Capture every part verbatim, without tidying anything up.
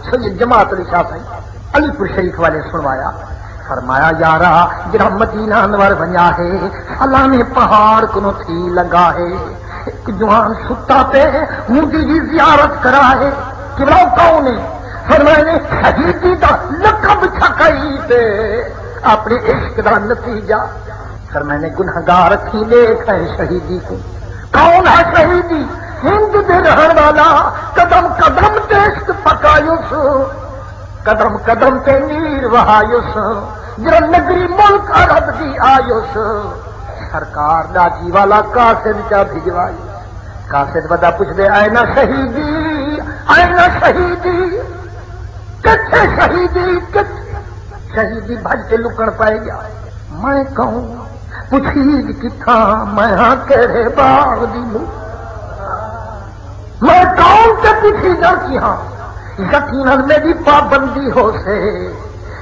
سید جماعت علی شاہ سائیں علی پور شریف والے سنوایا۔ فرمایا، یارا، جڑا مدینہ انور ونجا ہے، فلانے پہاڑ کنوں تھی لنگا ہے، ایک جوان ستا پے، اوندی وی زیارت کرا ہے۔ کہ بلاؤ کون ہے؟ فرمایا نے شہیدی دا لقب چھکائی تے اپنے عشق دا نتیجہ۔ فرمایا نے گنہگار اکھیں ݙیکھ ہے شہیدی کو۔ کون ہے شہیدی؟ ہند دے رہن والا، قدم قدم تے عشق پکایوس، قدم قدم تے نیر وہایوس، جڑا نگری ملک عرب دی آیوس، سرکار ݙاڈھی والا قاصد چا بھجوائی۔ قاصد ودا پچھدے، اے نہ شہیدی، اے نہ شہیدی، کتھے شہیدی، کتھے؟ شہیدی بھڄ کے لکݨ پئے ڳیا۔ میں کہوں پچھیج کتھاں، میں ہاں کیڑھے باغ دی مو۔ میں کون تے پچھیجاں کیہاں؟ یقیناً میری پابندی ہوسے،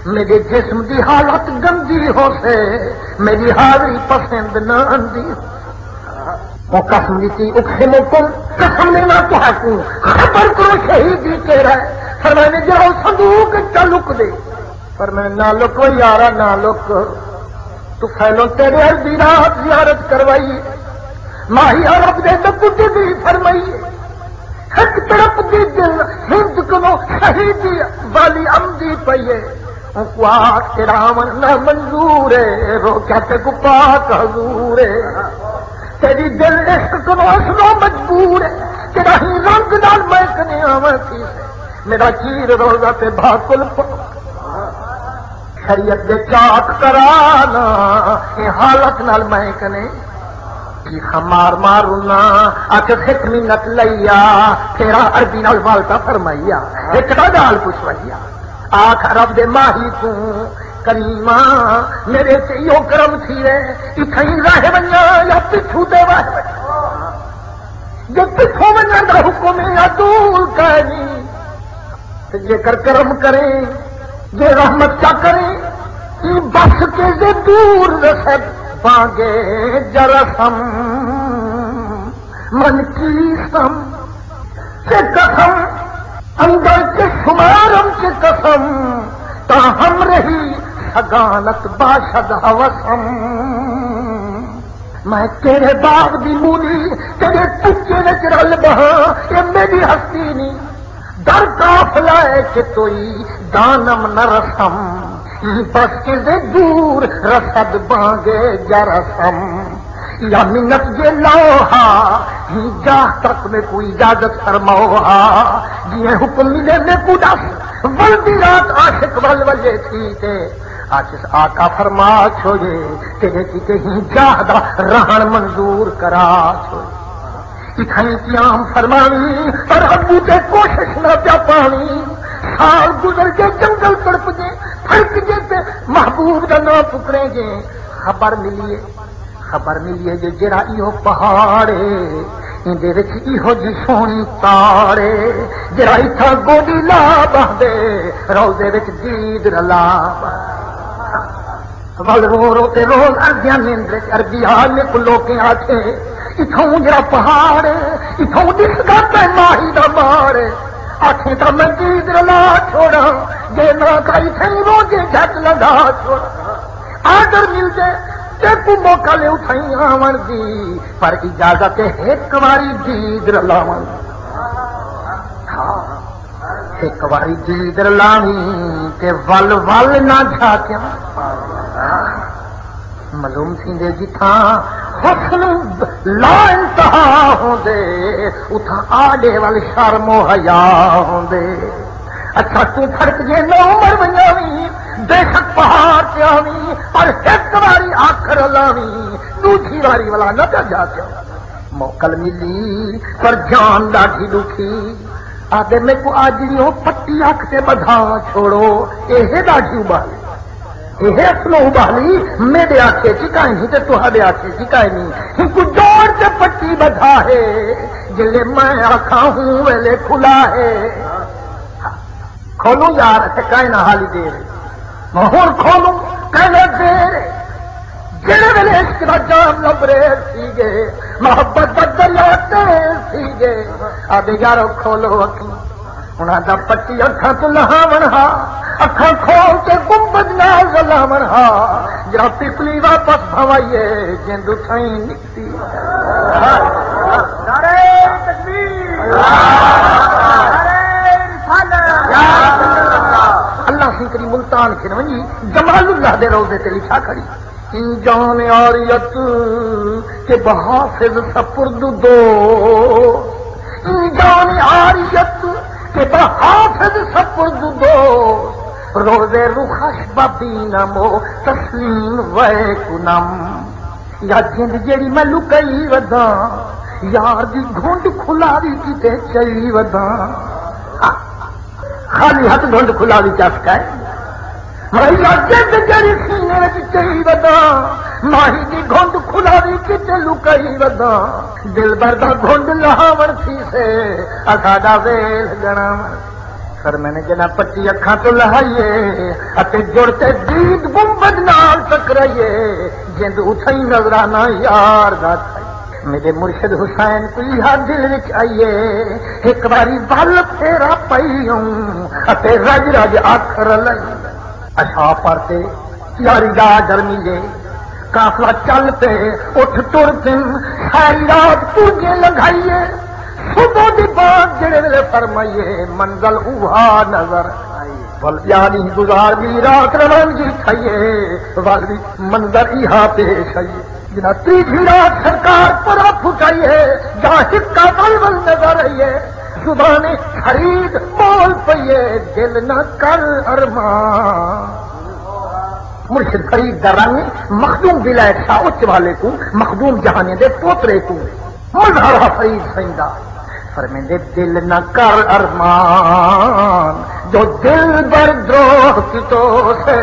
میرے جسم دی حالت گندی ہوسے، میری حاضری پسند نہ آندی۔ او قسم ݙتی، اقسمکم، قسم ݙینا تہاکوں، خبر کرو شہیدی کیڑھا ہے۔ فرمایا نے جڑا صندوق چا لک دے۔ فرمایا نہ لک او یارا، نہ لک۔ تو پہلو تیرے عربی رات زیارت کروائی، ماہی عرب دے نکتے دی فرمائی۔ ہک طرف دی دل ہند کنوں شہیدی والی امدی پئی ہے، اونکوں آکھ تیرا آوݨ نامنظور ہے، روکیا تیکوں پاک حضور ہے۔ تیری دل عشق کنوں اصلوں مجبور ہے، تیرا ہی رنگ نال میں کنے آوݨ تھی، میرا چیر روضہ تے بھا کل پا۔ شریعت دے چاک کرانا، اے حالت نال میں کنے چیخاں مار مار رونا، آکھے ہک منت لیا، تیرا عربی نال والتا فرمائیا، ہک دا ڳالھ پچھوائیا۔ آکھ عرب دے ماہی توں، کریما، میرے تے ایہو کرم تھیوے، اتھائیں رہ ونڄاں یا پچھوں تے وہ ونڄاں۔ جے پچھوں ونڄݨ دا حکم ہے یا طول کائنی، تے جیکر کرم کریں، جے رحمت چا کریں، ایں بس کے دے دور رسد بانگے جرسم۔ من کی سم چے قسم، اندر چے شمارم چے قسم، تا ہم رہی سگانت باشد ہوسم۔ میں تیرے باغ دی مولی، تیرے کچے وچ رل بہاں، اے میری ہستی نی۔ در قافلہ اے کہ توئی دانم نہ رسم، بس کہ دے دور رسد بانگے جا رسم۔ یا منت جے لاؤ ہا، ہی جاہ تک میں کو اجازت فرماؤ ہا، جی حکم ملے میں کو دس، ولدی رات عاشق ول وجے تھی تے۔ آکھس آقا فرما چھوڑے، تیرے کیتے ہی جاہ دا رہݨ منظور کرا چھوڑے۔ اتھائیں قیام فرماوی، پر ابو تے کوشش نہ پیا پاوی۔ سال گزر کے جنگل تڑپ گئے، پھڑک گئے تے محبوب دا نام پکرے گئے۔ خبر ملی ہے، خبر ملی ہے جو جڑا ایہو پہاڑ ہے، ایندے وچ ایہو جی سوہݨی تاڑ ہے، جڑا اتھاں گوݙی لا بہندے، روضے وچ دید رلا بہندے۔ ول رو رو تے روز اردیاں نیندر وچ عربی حال میکوں لوکیں آکھے، اتھوں جڑا پہاڑ ہے، اتھوں ݙسدا پئے ماہی دا ماڑ ہے۔ آکھیں تاں میں دید رلا چھوڑاں، جے نہ تاں اتھیں روزے جھٹ لنگھا چھوڑاں۔ آرڈر ملدے تیکوں موقع لے اتھائیں آوݨ دی، پر اجازت ہے ہک واری دید رلاوݨ۔ ہاں، ہک واری دید رلاویں تے ول ول نہ جھاکیاں۔ معلوم تھیندے جتھاں حسن لا انتہا ہوندے، اتھاں آݙے ول شرم و حیا ہوندے۔ اچھا توں پھڑک جے نہ عمر ونڄاویں، بے شک پہاڑ تے آویں، پر ہک واری اکھ رلاویں، ݙوجھی واری ولا نہ پیا جھاکیاں۔ موکل ملی پر جان ݙاڈھی ݙکھی۔ آہدے میکوں آجڑیوں پٹی اکھ تے ٻدھا چھوڑو۔ اے ہے ݙاڈھی ابالی، اے ہے اصلوں ابالی۔ میݙے آکھے چ کائنی تے تہاݙے آکھے چ کائنی۔ ہکو جوڑ تے پٹی ٻدھا ہے، جلے میں آکھاں ہوں ویلے کھلا ہے۔ کھولوں یار، اتھے کائنا حالی دیر ہے۔ میں ہݨ کھولوں، کائنا دیر ہے۔ جیڑھے ویلے عشق دا جام لبریز تھی ڳئے، محبت دا دریا تیز تھی ڳئے۔ آہدے یارو کھولو اکھیں۔ انہاں دا پٹی اکھاں توں لہاوݨ ہا، اکھاں کھول کے گنبد نال رلاوݨ ہا۔ جا پپلی واپس بھوائیے، جند اتھائیں نکتی۔ نعرہ تکبیر، نعرہ رسالت۔ اللہ سیں کری ملتان کھن ونڄی، جمال اللہ دے روضے تے لکھا کھڑی۔ این جان عاریت که به حافظ سپرد دوست، این جان عاریت که به حافظ سپرد دوست، روض رخش ببینم و تسلیم وی کنم۔ یا جند جیڑھی میں لکئی وداں، یار دی گھنڈ کھلاوی کیتے چئی وداں۔ خالی ہتھ گھنڈ کھلا وی چس کائے۔ ہائی جد جڑی سینے وچ چئی وداں، ماہی دی گھنڈ کھلا وی کتے لکائی وداں۔ دلبر دا گھنڈ لہاوݨ تھیسے، اساݙا ویل ڳݨاوݨ۔ پر میں نے جݙاں پٹی اکھاں توں لہائیے اتے جڑ تے دید گنبد نال ٹکرائیے، جند اتھائیں نظرانہ یار دا کھائی۔ میݙے مرشد حسین کوں ایہا دل وچ آئیے، ہک واری ول پھیرا پئی ہوں اتے رڄ رڄ اکھ رلائی۔ عشاء پڑھ تے یاری دا گرمی ہے، قافلہ چل پے، اٹھ ٹر پن، ساری رات پوجے لنگھائیے۔ صبح دی بانگ جڑے ویلے فرمائیے، منزل اوہا نظر آئی۔ ول ٻیا ݙینہہ گزار ڳئی، رات روانگی تھئیے، ول وی منظر ایہا پیش آئیے۔ جنہاں تریجھی رات سرکار پرا پھٹائی ہے، جا ہکا ول ول نظر آئی ہے۔ زبان فرید بول پئی ہے، دل نہ کر ارمان۔ مرشد فرید دا رنگ مخدوم ولایت شاہ اچ والے کوں، مخدوم جہانی دے پوترے کوں مظہر ہا فرید سئیں دا۔ فرمیندے، دل نہ کر ارمان جو دلبر دروہ کیتو سے،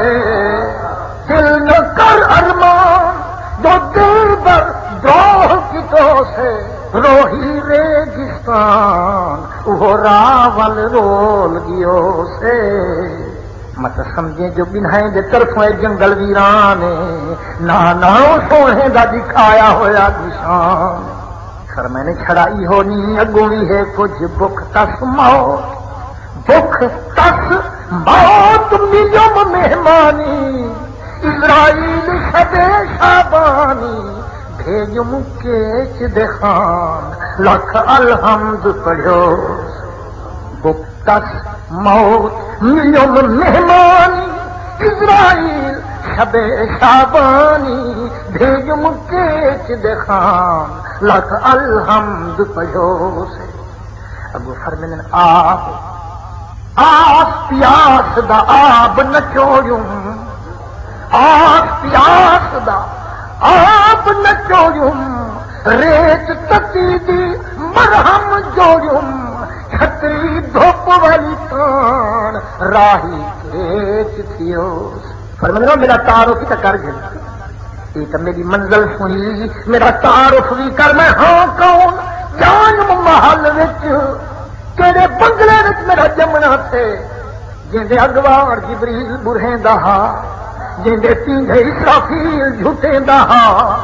دل نہ کر ارمان جو دلبر دروہ کیتو سے، روہی ریگستان اوہو راہ ول رول ڳیو سے۔ مت سمجھیں جو ٻنہائیں دے طرفوں اے جنگل ویران اے، نہ، نہ، او سوہݨے دا ݙکھایا ہویا نشان۔ پر میں نے چھڑا ایہو نی، اڳوں وی ہے کجھ بکھ تس موت۔ بکھ تس موت ملیوم مہمانی، عزرائیل شب شعبانی، بھیجم کیچ دے خان، لکھ الحمد پڑھیو۔ بکھ تس موت ملیوم مہمانی، عزرائیل شب شعبانی، بھیجم کیچ دے خان، لکھ الحمد پڑھیو سے۔ اڳوں فرمیندن، آب، آس پیاس دا آب نچوڑیوں، آس پیاس دا آب نچوڑیوں، ریت تتی دی مرہم جوڑیوں، چھتری دھپ والی تاݨ راہی کیچ تھیو۔ فرمیندن، میݙا تعارف ہی تاں کر گھن۔ اے تاں میݙی منزل سݨی، میݙا تعارف وی کر، میں ہاں کون؟ جانم محل وچ، تیݙے بنگلے وچ میݙا ڄمݨا تھئے، جیندے اڳواڑ جبریل ٻرہیندا ہا، جیندے پیندے اسرافیل جھٹیندا ہا،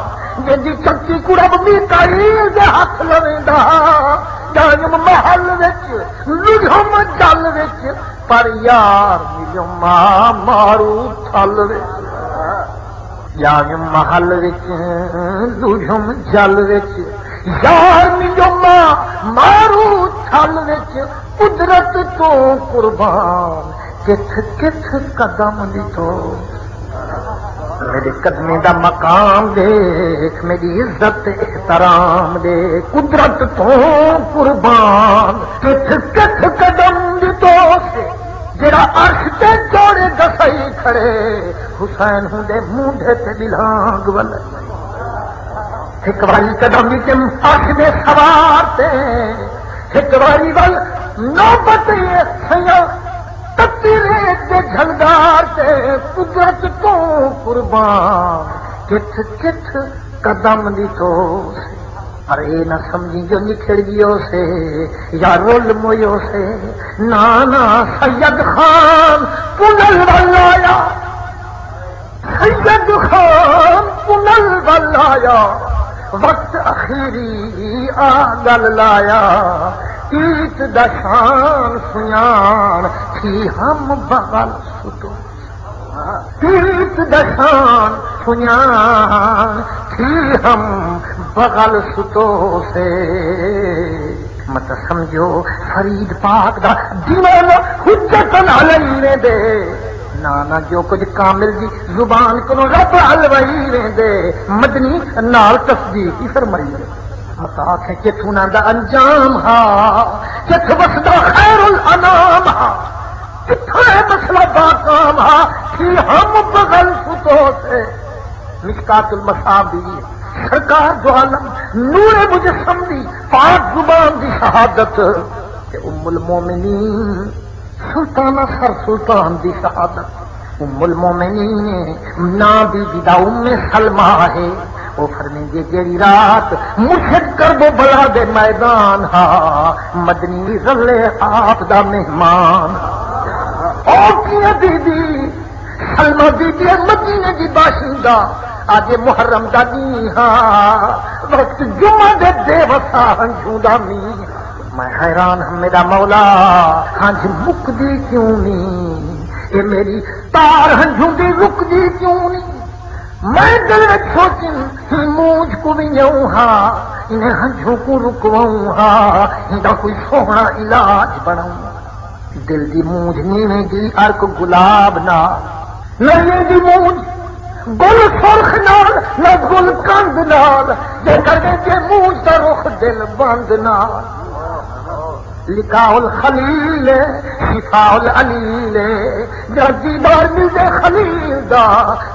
جیندی چکی کوں رب میکائیل دے ہتھ لویندا ہا۔ جانم محل وچ، لجھم جل وچ، پر یار ملیوم ماں مارو تھل وچ۔ ڄایم محل وچ، لجھم جل وچ، یار ملیوم ماں مارو تھل وچ، قدرت توں قربان کتھ کتھ قدم ݙتو۔ میݙے قدمیں دا مقام ݙیکھ، میݙی عزت احترام ݙیکھ، قدرت توں قربان کتھ کتھ قدم ݙتو سے۔ جیڑھا عرش تے جوڑے ڳسائی کھڑے، حسین ہوندے مونڈھے تے ٻلانگ ول۔ ہک واری قدم وچ عرش دے سوار تے، ہک واری ول نوبت اے سیاں تتی ریت دے جھلدار تے، قدرت توں قربان کتھ کتھ قدم ݙتو سے۔ پر اے نہ سمجھیں جو نکھڑ ڳیو سے یا رل مویو سے۔ نا، نا، سید خان پنل ول آیا، سید خان پنل ول آیا، وقت اخیری آ ڳل لایا۔ پیت دا شان سنڄاݨ تھی ہم بغل ستو، پیت دا شان سنڄاݨ تھی ہم بغل ستو سے۔ مت سمجھو فرید پاک دا دیوانہ حجتاً علی ویندے، نہ نہ، جو کجھ کامل دی زبان کنوں رب الوائی ویندے، مدنی نال تصدیق ہی فرمائی ویندے۔ مت آکھیں کتھوں انہاں دا انجام ہا، کتھ وسدا خیر الانام ہا، کتھاں اے مسئلہ باقام ہا، تھی ہم بغل ستو سے۔ مشکات المصابیح، سرکار دو عالم نور مجسم دی پاک زبان دی شہادت، تے ام المومنین سلطانہ سر سلطان دی شہادت۔ ام المومنین ناں بی بی دا ام سلمہ ہے۔ او فرمیندی، جیڑھی رات مرشد کربلا دے میدان ہا، مدنی رلے آپ دا مہمان ہا۔ او کیاں بی بی سلمہ بی بی مدینے دی باشندہ، اڄ محرم دا ݙینہہ ہا، وقت جمعہ دے بے وسا ہنجھوں دا مینہہ۔ میں حیران ہم میݙا مولا، ہنج مکدی کیوں نی؟ اے میݙی تار ہنجھوں دی رکدی کیوں نی؟ میں دل وچ سوچیم، ہی مونجھ کوں ونڄاؤں ہا، انہیں ہنجھوں کوں رکواؤں ہا، ہیندا کوئی سوہݨا علاج بݨاؤں۔ دل دی مونجھ نیویں دی عرق گلاب نال، نہ ویندی مونجھ گل سرخ نال، نہ گل کند نال، جے کر ویندے مونجھ دا رخ دل بند نال۔ لقاء الخلیل، شفاء العلیل، جا دیدار ملدے خلیل دا،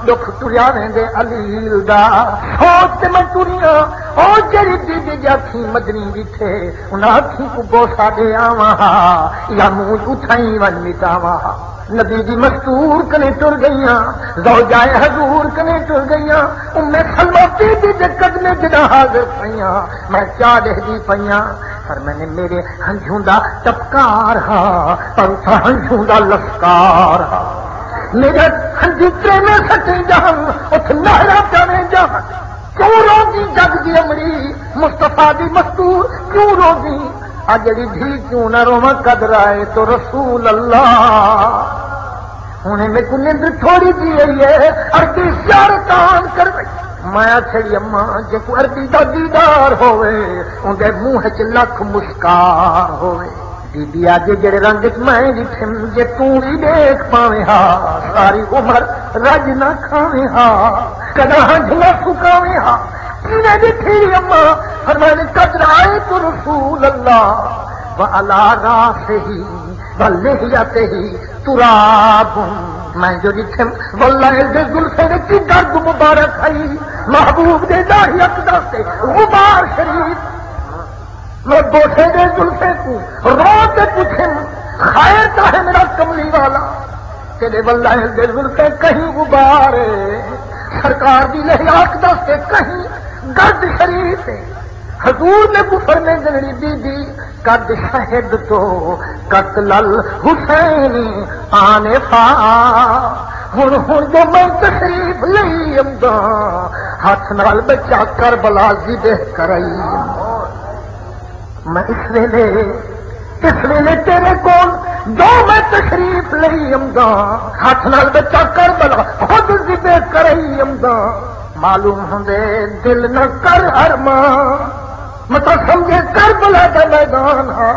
ݙکھ ٹریا ویندے علیل دا۔ سوچ تے میں ٹریاں، او جیڑھی بی بی دی اکھیں مدنی ݙٹھے، انہاں اکھیں کوں بوسہ ݙے آواں ہا، یا مونجھ اتھائیں ونڄ مٹاواں ہا۔ نبی دی مستور کنے ٹر ڳئیاں، زوجائے حضور کنے ٹر ڳئیاں، ام سلمہ بی بی دے قدمے جݙاں حاضر تھئیاں، میں کیا ݙیہدی پئیاں؟ فرمیندے، میݙے ہنجھوں دا ٹپکار ہا، پر اتھاں ہنجھوں دا لسکار ہا۔ میݙے ہنجھوں تریمے سٹیندے ہن، اتھ نہراں چاویندے ہن۔ کیوں روندی جڳ دی امڑی، مصطفیٰ دی مستور کیوں روندی؟ آ جیڑھی دھی کیوں نہ روواں، قدر آئے تو رسول اللہ۔ ہݨ میکوں نندر تھوڑی جی آئی ہے، عربی زیارت آن کر وئی۔ میں آکھیا، اماں، جیکوں عربی دا دیدار ہووے، اوندے منہ اچ لکھ مسکار ہووے۔ بی بی آکھدی، جیڑھے رنگ اچ میں ݙٹھم، جے توں وی ݙیکھ پاویں ہا، ساری عمر رڄ نہ کھاویں ہا، کݙاں ہنج نہ سکاویں ہا۔ کیویں ݙٹھی اماں؟ فرمائے، قد رأیت رسول اللہ وعلی رأسہ ولحیتہ تراب۔ میں جو ݙٹھم، واللہ دے زلفیں وچ درد مبارک ہئی، محبوب دے ݙاڑھی اقدس تے غبار شریف۔ میں بوسے دے زلفیں کوں رو تے پچھم، خیر تاں ہے میرا کملی والا؟ تیݙے واللہ دے زلفیں کہیں غبار ہے، سرکار دی لحیہ اقدس تے کہیں گرد شریف ہے۔ حضور نے کو فرمے جنڑی بی بی، قد شہدت قتل الحسین آنفا۔ ہن، ہن جو میں تشریف لئی امداں، ہتھ نال بچہ کربلا ذبح کرائی۔ میں اس ویلے، اس ویلے تیرے کول جو میں تشریف لئی امداں، ہتھ نال بچہ کربلا خود ذبح کرائی امداں۔ معلوم ہوندے دل نہ کر ارمان، متاں سمجھے کربلا دا میدان ہا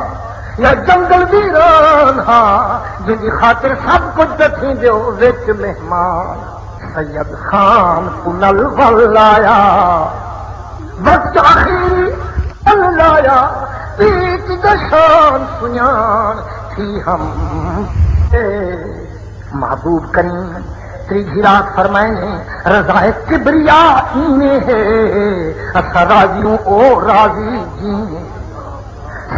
یا جنگل ویران ہا، جیندی خاطر سب کجھ ݙکھیندے ہو وچ مہمان۔ سید خان کنل ول آیا، وقت اخیری پل لایا، پیت دا شان سنڄاݨ تھی ہم۔ اے محبوب کریم تریجھی رات فرمائے نے، رضا کبریا ایویں ہے، اساں راضی ہوں او راضی جیویں۔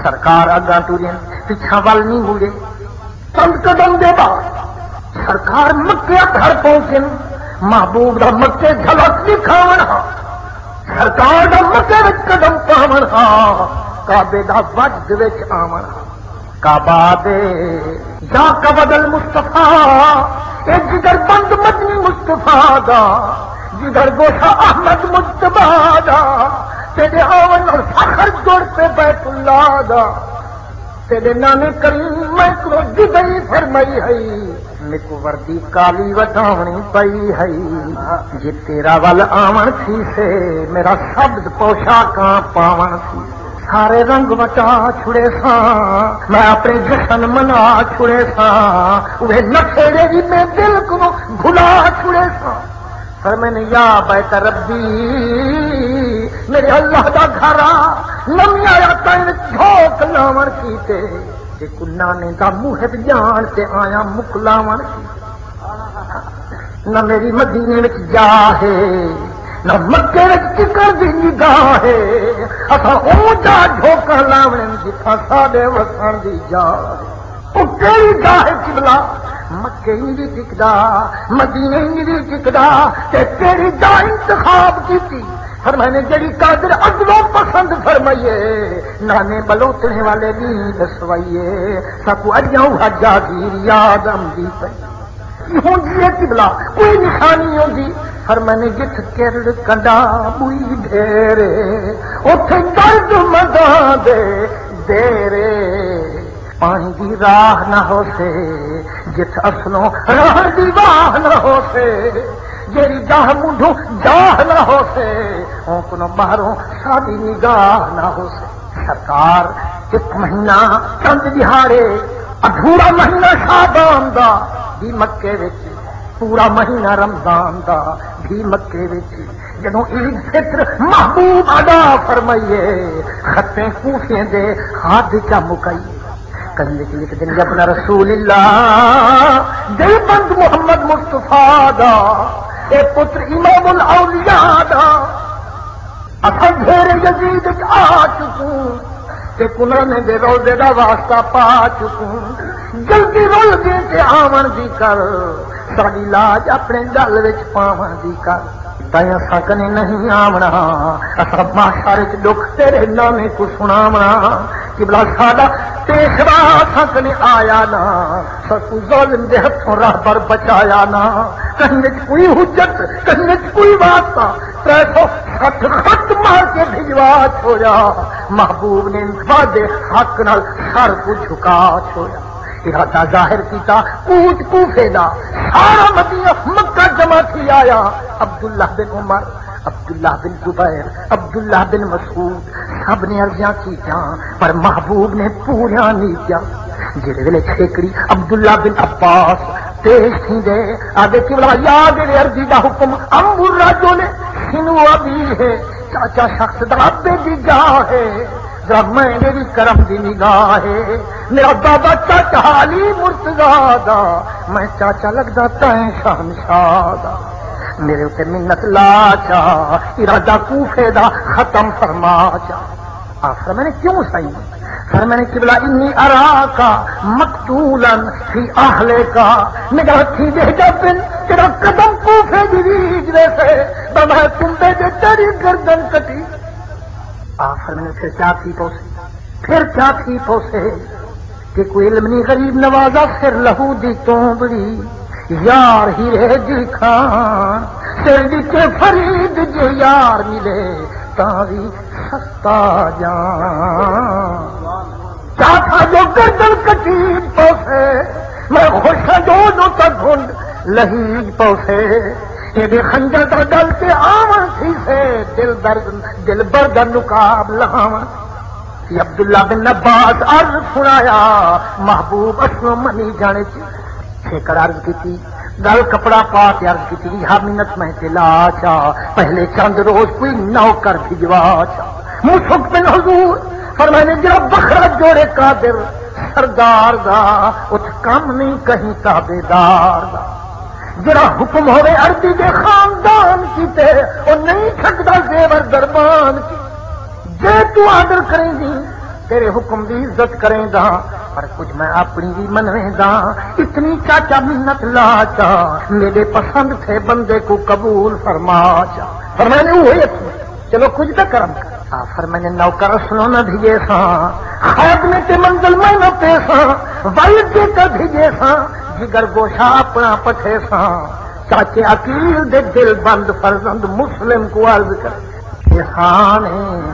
سرکار اڳاں ٹرین، پچھاں ول نہیں مڑے۔ چند قدم دے بعد سرکار مکے اطہر پہنچن، محبوب دا مکے جھلک ݙکھاوݨ ہا۔ سرکار دا مکے وچ قدم پاوݨ ہا، کعبے دا وجد وچ آوݨ ہا۔ کعبہ دے یا قبض المصطفیٰ، اے جگر بند مدنی مصطفیٰ دا، جگر گوشہ احمد مجتبیٰ دا، تیݙے آوݨ نال فخر جڑ پے بیت اللہ دا۔ تیݙے نانے کریم میکوں جدائی فرمائی ہئی، میکوں وردی کالی وٹاوݨی پئی ہئی۔ جے تیرا ول آوݨ تھیسے، میرا سبز پوشاکاں پاوݨ تھیسے۔ سارے رنگ وٹا چھڑیساں، میں اپݨے جشن منا چھڑیساں۔ اوہے نشیڑے وی میں دل کنوں بھلا چھڑیساں۔ فرمائے نے، یا بیت ربی، میرے اللہ دا گھر آ، نویں آیا تائیں جھوک لاوݨ کیتے، تے کنانے دا محب ڄاݨ تے آیا مکلاوݨ کیتے۔ نہ میری مدینے وچ جا ہے، نہ مکے وچ ٹکݨ دی نگاہ ہے۔ اساں اوں جا جھوکاں لاوݨ جتھاں ساݙے وسݨ دی جا ہے۔ او تیری جاہ قبلہ، مکے ہی نہیں ٹکدا، مدینے ہی نہیں ٹکدا، تے تیری جاہ انتخاب کیتی۔ فرمائے نے، جڑی قادر ازلوں پسند فرمائیے، نانے بلوتنے والے نہیں دسوائیے، ساکو اجاں وہ جاگیر یاد آمدی پئی۔ ہوں جی قبلہ کوئی نشانی ہوندی، فرمائے نے، جتھ کرڑ کنڈا بوئی ڈھیرے، اتھے درد مداں دے دیرے۔ پاݨی دی راہ نہ ہوسے، جتھ اصلوں رہݨ دی واہ نہ ہوسے۔ جیڑھی جاہ منڈھوں جاہ نہ ہوسے، اوں کنوں ٻاہروں ساݙی نگاہ نہ ہوسے۔ سرکار، ہک مہینہ چند ݙیہاڑے، ادھورا مہینہ شعبان دا، دی مکے وچ پورا مہینہ رمضان دا بھی مکے وچ۔ جدوں عید فطر محبوب ادا فرمائیے، خطیں کوفیاں دے خاد چا مکائیے۔ کہیں وچ لکھ دن، یا ابن رسول اللہ، دل بند محمد مصطفیٰ دا، اے پتر امام الاولیاء دا۔ اساں ڈھیر یزید اچ آ چکوں، تے کنانے دے روضے دا واسطہ پا چکوں۔ جلدی رل دیں تے آوݨ دی کر، ساݙی لاج اپݨے ڳل وچ پاوݨ دی کر۔ تائیں اساں کنے نہیں آوݨا، اساں محشر وچ ݙکھ تیرے نانے کوں سݨاوݨا۔ قبلہ ساݙا پیشوا اساں کنے آیا نہ، ساکوں ظالم دے ہتھوں رہبر بچایا نہ۔ کہیں وچ کوئی حجت، کہیں وچ کوئی واسطہ، ترے سو سٹھ خط مار کے بھجوا چھوڑیا۔ محبوب نے وعدے حق نال سر کو جھکا چھوڑیا۔ ارادہ ظاہر کیتا، کوٹ کوفے دا، سارا مدینہ مکہ جمع تھی آیا۔ عبداللہ بن عمر، عبداللہ بن زبیر، عبداللہ بن مسعود، سب نے عرضیاں کیتیاں، پر محبوب نے پوریاں نہیں کیا۔ جڑے ویلے چھیکڑی عبداللہ بن عباس پیش تھی دے، آدھے، قبلہ، یاد ہے عربی دا حکم، امر الرجل سنو ابی ہے، چاچا شخص دا ابے دی جا ہے۔ ذرا میں میری کرم دی نگاہ ہے، میرا بابا چاچا علی مرتضی دا، میں چاچا لگدا تائیں شہنشاہ دا۔ میرے اتے منت لا چا، ارادہ کوفے دا ختم فرما چا۔ آ فرمانے، کیوں سائیں؟ فرمانے، قبلہ، انی اراک مقتولا فی اہلک، میرا ہتھی دے جا پن، تیرا قدم کوفے دی ریج ویسے، بابا تمبے دے تیری گردن کٹی۔ آ فرمانے، پھر کیا تھی پوسے؟ پھر کیا تھی پوسے؟ کہ کوئی علم نہیں غریب نوازا، سر لہو دی تونبڑی، یار ہیرے دی کھان، سر ڈٹے فرید جے یار ملے، تاں وی سستا جان۔ چا تھا جو گردن کٹی پوسے، میں خوش ہاں جو اودوں تک گھنڈ لہیج پوسے۔ ایݙے خنجر دا ڳل تے آوݨ تھیسے، دل درد، دلبر دا نقاب لہاوݨ۔ یہ عبداللہ بن عباس عرض سݨایا، محبوب اصلوں منی جاݨے چ۔ چھیکڑ عرض کیتی، ڳل کپڑا پا کے عرض کیتی، ہا منت میں تے لا چا، پہلے چند روز کوئی نوکر بھجوا چا۔ مسک بن حضور فرمانے، جڑا بکھرا جوڑے قادر سردار دا، اتھ کم نہیں کہیں تابعدار دا۔ جڑا حکم ہوے عربی دے خاندان کیتے، او نہیں چھڈدا زیور دربان کی۔ جے تو آرڈر کریں دی، تیرے حکم دی عزت کریں دا، پر کجھ میں اپنی وی منویں دا۔ اتنی چاچا منت لا چا، میرے پسند تھے بندے کو قبول فرما چا۔ فرمانے، اوہے چلو کجھ تاں کرم کر۔ آ فرمانے، نوکر اصلوں نہ بھیجے ساں، خادمے تے منزل میں نہ پیساں، ول جے کر بھیجے ساں، جگر گوشہ اپنا پٹھے ساں۔ چاچے عقیل دے دل بند فرزند مسلم کو عرض کر، احسان ہے۔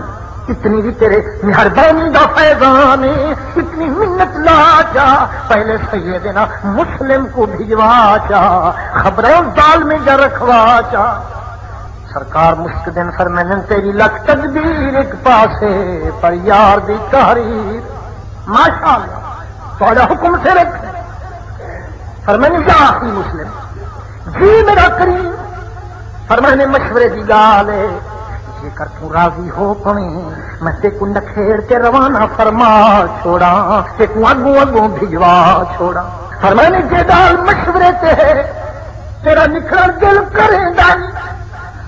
اتنی بھی تیرے مہربانی دا فیضان ہے، اتنی منت لا چا، پہلے سیدنا مسلم کو بھجوا چا، خبراں ظالمیں جا رکھوا چا۔ سرکار مسکدن فرمیندن، تیری لکھ تدبیر ایک پاسے، پر یار دی تحریر۔ ماشاءاللہ، تہاڈا حکم سر اچ۔ فرمائے، یا اخی مسلم، جی میرا کریم، فرمائے، مشورے دی ڳالھ ہے، جے کر توں راضی ہو پویں، میں تیکوں نکھیڑ تے روانہ فرما چھوڑاں، تیکوں اڳوں اڳوں بھجوا چھوڑاں۔ فرمائے، جے ڳالھ مشورے تے ہے، تیرا نکھڑا دل کریندا نہیں،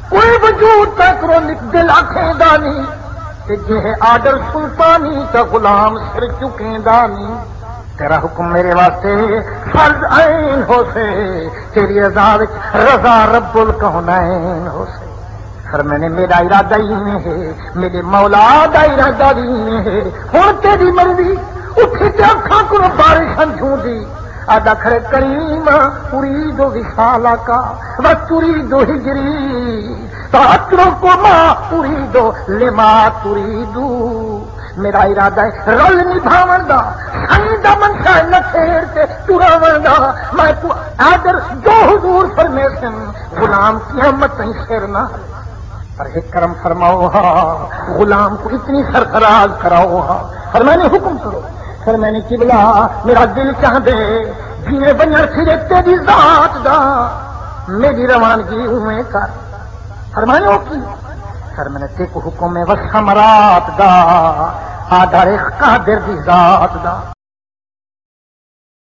کوئی وجود تک رو نک دل آکھیندا نہیں، تے جے ہے آرڈر سلطانی تاں غلام سر چکیندا نہیں۔ تیرا حکم میرے واسطے فرض عین ہوسے، تیری رضا وچ رضا رب الکونین ہوسے۔ فرمائے، میرا ارادہ ایویں ہے، میرے مولا دا ارادہ بھی ایویں ہے۔ ہن تیری مرضی، اٹھی تے اکھاں کنوں بارش ہنجھوں دی۔ آہدا کھڑے، کریم، ارید وصالک و ترید ہجری، فاترک ما ارید لما ترید۔ میرا ارادہ ہے رل نبھاوݨ دا، سئیں دا منشا ہے نکھیڑ تے ٹراوݨ دا۔ میں کوں آرڈر جو حضور فرمیسن، غلام قیامت تئیں سر نہ ہلے۔ پر ہک کرم فرماؤ ہا، غلام کوں اتنی سرفراز کراؤ ہا۔ فرمائے، حکم کرو۔ فرمائے، قبلہ، میرا دل چاہندے جیویں ونڄݨ پھرے تیری ذات دا، میری روانگی اونویں کر۔ فرمائے، او کی؟ فرمائے، تیکوں حکم ہے وسم رات دا، آرڈر ہے قادر دی ذات دا۔